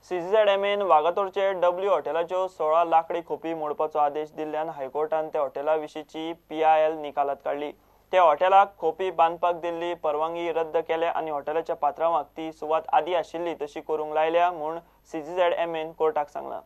सीजीझेडएमएन वागातोरचे W हॉटेलाच्यो 16 लाकडी खोपी मोडपाचो आदेश दिल्ल्यान हायकोर्टान त्या हॉटेला विशींची पीआयएल निकालात काडली। त्या हॉटेलाक खोपी बांदपाक दिल्ली परवानगी रद्द केल्या आनी हॉटेलाच्या पात्रांवाक ती सुवात आदी आशिल्ली तशी करूंक लायल्या म्हूण सीजीझेडएमएन कोर्टाक सांगलां।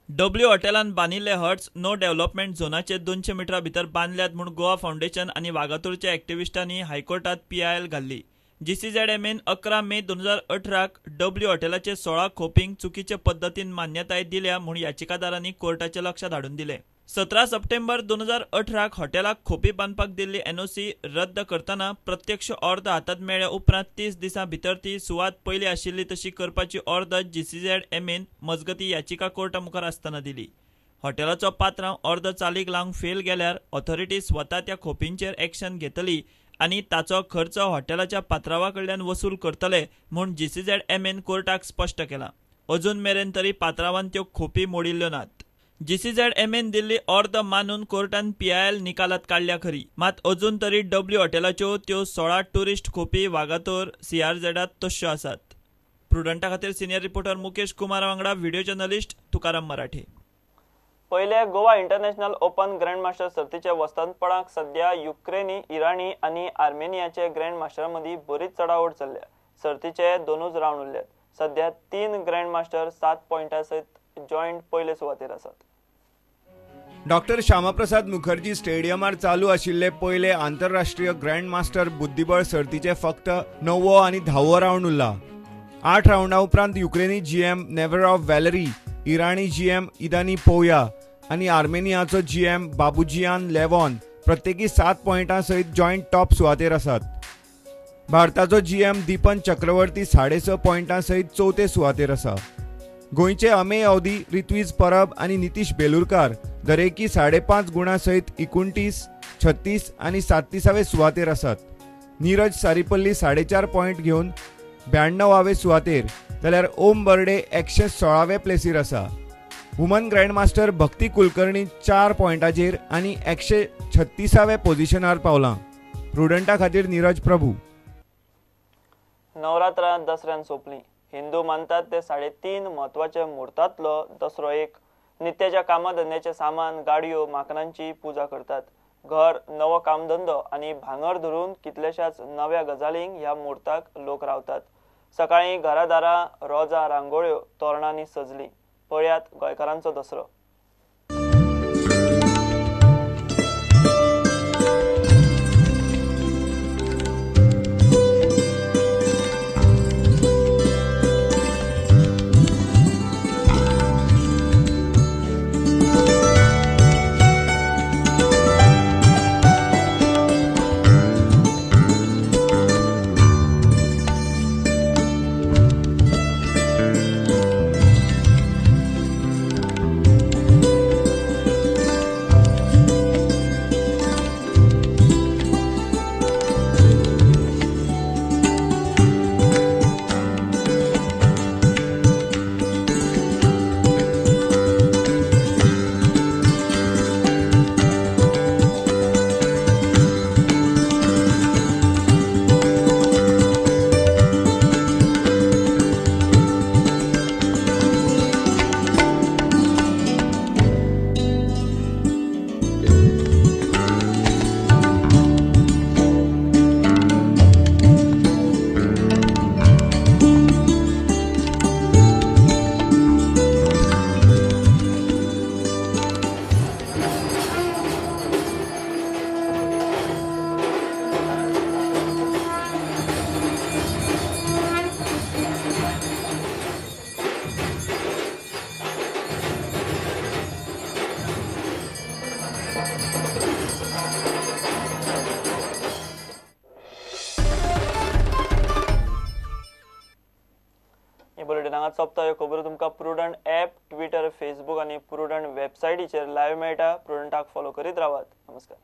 डब्ल्यू हॉटेलान बांदिल्ले हट्स नो डेव्हलपमेंट झोनाचे 200 मिटरा भितर बांदल्यात म्हूण गोवा फावंडेशन आनी वागातोरच्या एक्टिविस्टांनी हायकोर्टात पीआयएल घाल्ली। जीसीझेडएमएन 11 मे 2018 डब्ल्यू हॉटेलाचे 16 खोपींक चुकीचे पद्दतीन मान्यताय दिल्या म्हूण याचिकादारांनी कोर्टाच्या लक्षात हाडून दिले। 17 सप्टेंबर 2018 हॉटेलाक खोपी बांदपाक दिल्ली एनओसी रद्द करतना प्रत्यक्ष ऑर्द हातात मेळ्ळ्या उपरांत 30 दिसां भितर ती सुवात पयली आशिल्ली तशी करपाची ऑर्द जीसीझेडएमएन मजगती याचिका कोर्टा मुखार आसतना दिली। हॉटेलाचो पात्रांव ऑर्द चालीक लावंक फेल गेल्यार ऑथॉरिटी स्वता त्या खोपींचेर एक्शन घेतली आनी ताचो खर्च हॉटेलाच्या पात्रावा कडल्यान वसूल करतले म्हूण जीसीझेडएमएन कोर्टाक स्पश्ट केला। अजून मेरेन तरी पात्रावान त्यो खोपी मोडिल्ल्यो नात। जीसीझेडएमएन दिल्ली ऑर्द मानून कोर्टान पीआयएल निकालात काडल्या खरी, मात अजून तरी डब्ल्यू हॉटेलाच्यो त्यो 16 टुरिस्ट खोपी वागातोर सीआरझेडात तश्यो आसात। प्रुडंटा खातीर सिनियर रिपोर्टर मुकेश कुमार वांगडा व्हिडिओ जर्नलिस्ट तुकाराम मराठे। पयले गोवा इंटरनॅशनल ओपन ग्रँडमास्टर सर्तीचे वस्तादपणाक सध्या युक्रेनी, इराणी आनी आर्मेनियाचे ग्रँडमास्टरां मदीं बरीच चढाओढ चल्ल्या। सर्तीचे 2 रावंड उरल्यात। सध्या 3 ग्रँडमास्टर 7 पॉयंटा सयत जॉयंट पयले सुवातेर आसात। डॉक्टर श्यामाप्रसाद मुखर्जी स्टेडियमार चालू आशिल्ले पयले आंतरराष्ट्रीय ग्रँडमास्टर बुद्धिबळ सर्तीचे फक्त 9वो आनी 10वो रावंड उरला। 8 रावंडा उपरांत युक्रेनी जीएम नेवरोव वॅलरी, इराणी जीएम इदानी पोया आनी आर्मेनियाचो जीएम बाबुजियान लेवॉन प्रत्येकी 7 पॉयंटां सयत जॉयंट टॉप सुवातेर आसात। भारताचो जीएम दीपन चक्रवर्ती 6.5 पॉयंटां सयत चवथे सुवातेर आसा। गोंयचे अमेय अवधी, ऋत्विज परब आनी नितीश बेलुरकार दरेकी 5.5 गुणां सयत 29, 36 आनी 37वे सुवातेर आसात। नीरज सारीपल्ली 4.5 पॉयंट घेवन 92वे सुवातेर जाल्यार ओम बर्डे 116वे प्लेसीर आसा। वुमन ग्रँडमास्टर भक्ती कुलकर्णी 4 पॉयंटाचेर आनी 136वे पोझिशनार पावलां। प्रुडंटा खातीर नीरज प्रभू। नवरात्रां दसऱ्यान सोंपली। हिंदू मानतात ते 3.5 म्हत्वाच्या मुहूर्तांतलो दसरो एक। नित्याच्या कामधंद्याचे सामान, गाडयो, माकनांची पुजा करतात। घर, नवो कामधंदो आनी भांगर धरून कितल्याशाच नव्या गजालींक ह्या मुहूर्ताक लोक रावतात। सकाळीं घरादारां रोजां, रांगोळ्यो, तोरणांनी सजली। पळयात गोंयकारांचो दसरो। सोंपता ह्यो खबरो तुमकां प्रुडंट ॲप, ट्विटर, फेसबूक आनी प्रुडंट वेबसायटीचेर लायव्ह मेळटा। प्रुडंटाक फॉलो करीत रावात। नमस्कार।